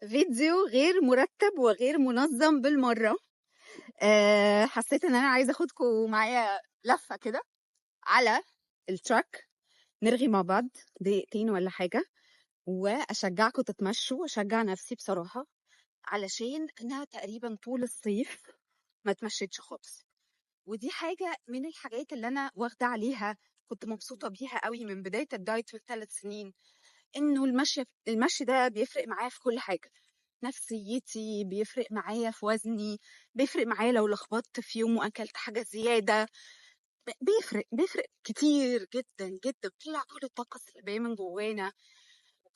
فيديو غير مرتب وغير منظم بالمرة. حسيت ان انا عايزة اخدكم معايا لفة كده على ال track، نرغي مع بعض دقيقتين ولا حاجة، واشجعكم تتمشوا واشجع نفسي بصراحة، علشان انا تقريبا طول الصيف ما اتمشيتش خالص، ودي حاجة من الحاجات اللي انا واخدة عليها، كنت مبسوطة بيها قوي من بداية الدايت من 3 سنين، انه المشي ده بيفرق معايا في كل حاجة، نفسيتي بيفرق معايا في وزني، بيفرق معايا لو لخبطت في يوم واكلت حاجة زيادة، بيفرق كتير جدا جدا، بيطلع كل الطاقة السلبية من جوانا.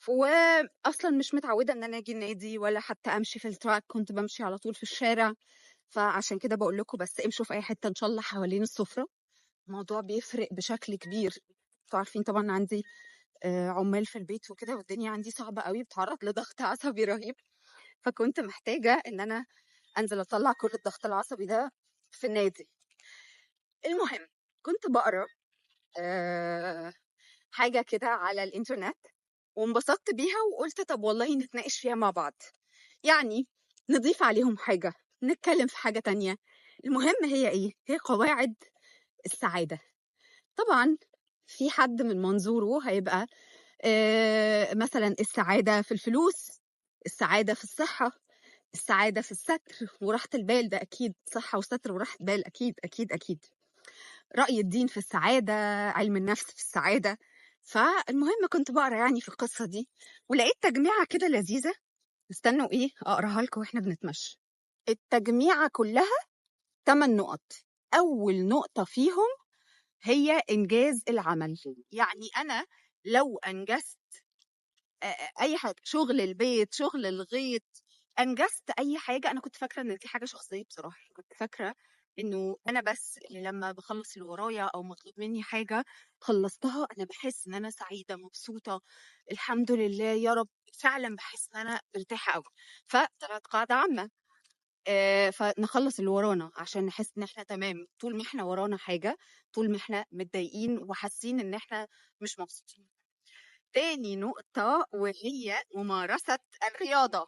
وأصلا مش متعودة إن أنا أجي النادي ولا حتى أمشي في ال track، كنت بمشي على طول في الشارع، فعشان كده بقول لكم بس امشوا في أي حتة إن شاء الله حوالين السفرة، الموضوع بيفرق بشكل كبير. انتوا عارفين طبعا عندي عمال في البيت وكده، والدنيا عندي صعبة قوي، بتعرض لضغط عصبي رهيب، فكنت محتاجة إن أنا أنزل أطلع كل الضغط العصبي ده في النادي. المهم كنت بقرأ حاجة كده على الإنترنت وانبسطت بيها، وقلت طب والله نتناقش فيها مع بعض، يعني نضيف عليهم حاجة، نتكلم في حاجة تانية. المهم هي إيه؟ هي قواعد السعادة. طبعا في حد من منظوره هيبقى مثلا السعادة في الفلوس، السعادة في الصحة، السعادة في الستر وراحة البال، ده أكيد صحة وستر وراحة بال، أكيد أكيد أكيد. رأي الدين في السعادة، علم النفس في السعادة. فالمهم كنت بقرأ في القصة دي، ولقيت تجميعة كده لذيذة، استنوا إيه أقراها لكم وإحنا بنتمشى. التجميعة كلها 8 نقط. أول نقطة فيهم هي إنجاز العمل. يعني أنا لو أنجزت أي حاجة، شغل البيت، شغل الغيط، أنجزت أي حاجة. أنا كنت فاكرة إن دي حاجة شخصية بصراحة، كنت فاكرة إنه أنا بس اللي لما بخلص اللي ورايا أو مطلوب مني حاجة خلصتها أنا بحس إن أنا سعيدة مبسوطة، الحمد لله يا رب، فعلا بحس إن أنا مرتاحة أوي. فطلعت قاعدة عامة، فنخلص اللي ورانا عشان نحس إن إحنا تمام. طول ما إحنا ورانا حاجة، طول ما إحنا متضايقين وحاسين إن إحنا مش مبسوطين. تاني نقطة وهي ممارسة الرياضة.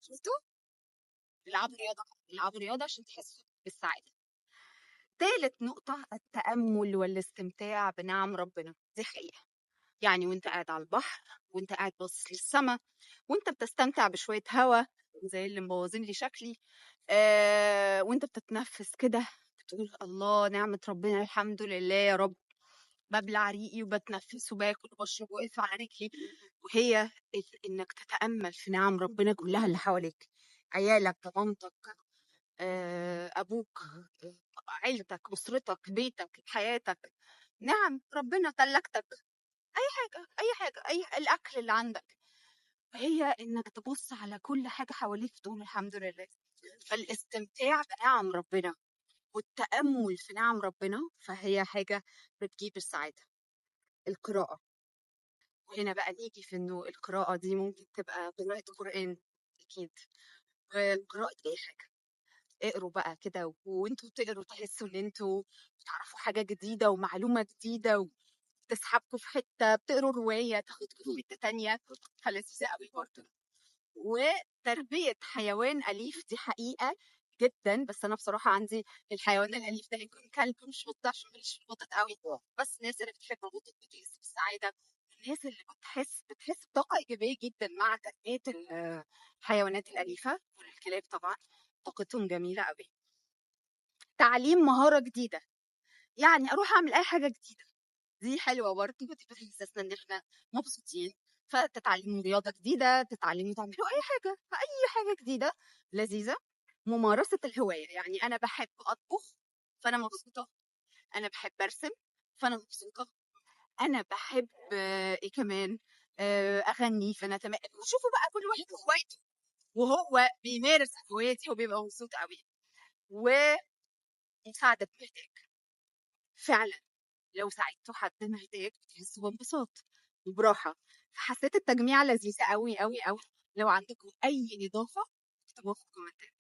شفتوا؟ العبوا رياضة، العبوا رياضة عشان تحسوا بالسعادة. تالت نقطة التأمل والاستمتاع بنعم ربنا. دي حقيقة، وانت قاعد على البحر، وانت قاعد باصص للسما، وانت بتستمتع بشوية هوا زي اللي مبوظين لي شكلي، وانت بتتنفس كده بتقول الله نعمة ربنا الحمد لله يا رب، ببلع ريقي وبتنفس وباكل وبشرب واقف على رجلي. وهي انك تتأمل في نعم ربنا كلها اللي حواليك، عيالك، مامتك، أبوك، عيلتك، أسرتك، بيتك، حياتك، نعم ربنا، تلاجتك، أي حاجة، أي حاجة، أي الأكل اللي عندك. هي إنك تبص على كل حاجة حواليك تقول الحمد لله. فالاستمتاع بنعم ربنا والتأمل في نعم ربنا فهي حاجة بتجيب السعادة. القراءة، وهنا بقى نيجي في إنه القراءة دي ممكن تبقى قراءة قرآن أكيد، قراءة أي حاجة. اقروا بقى كده، وانتوا بتقروا تحسوا ان انتوا بتعرفوا حاجة جديدة ومعلومة جديدة وتسحبكوا في حتة، بتقروا رواية تاخدكوا في حتة تانية، فلذيذة قوي برضه. وتربية حيوان أليف دي حقيقة جدا، بس أنا بصراحة عندي الحيوان الأليف ده هيكون كلب مش قطة، عشان ماليش في القطط قوي، بس الناس اللي بتحب القطط بتحس بالسعادة، الناس اللي بتحس بطاقة إيجابية جدا مع تربية الحيوانات الأليفة والكلاب طبعا، طاقتهم جميلة قوي. تعليم مهارة جديدة، يعني أروح أعمل أي حاجة جديدة، دي حلوة برضه، دي بتحسسنا إن إحنا مبسوطين. فتتعلموا رياضة جديدة، تتعلموا تعملوا أي حاجة، أي حاجة جديدة لذيذة. ممارسة الهواية، يعني أنا بحب أطبخ فأنا مبسوطة، أنا بحب أرسم فأنا مبسوطة، أنا بحب، إيه كمان، أغني فأنا تمام. وشوفوا بقى كل واحد هوايته وهو بيمارس هوايته وبيبقى مبسوط قوي. ومساعدة محتاج، فعلا لو ساعدتوا حد محتاج بتحسوا بانبساط وبراحة. فحسيت التجميعة لذيذة قوي قوي قوي. لو عندكم أي إضافة اكتبوها في الكومنتات.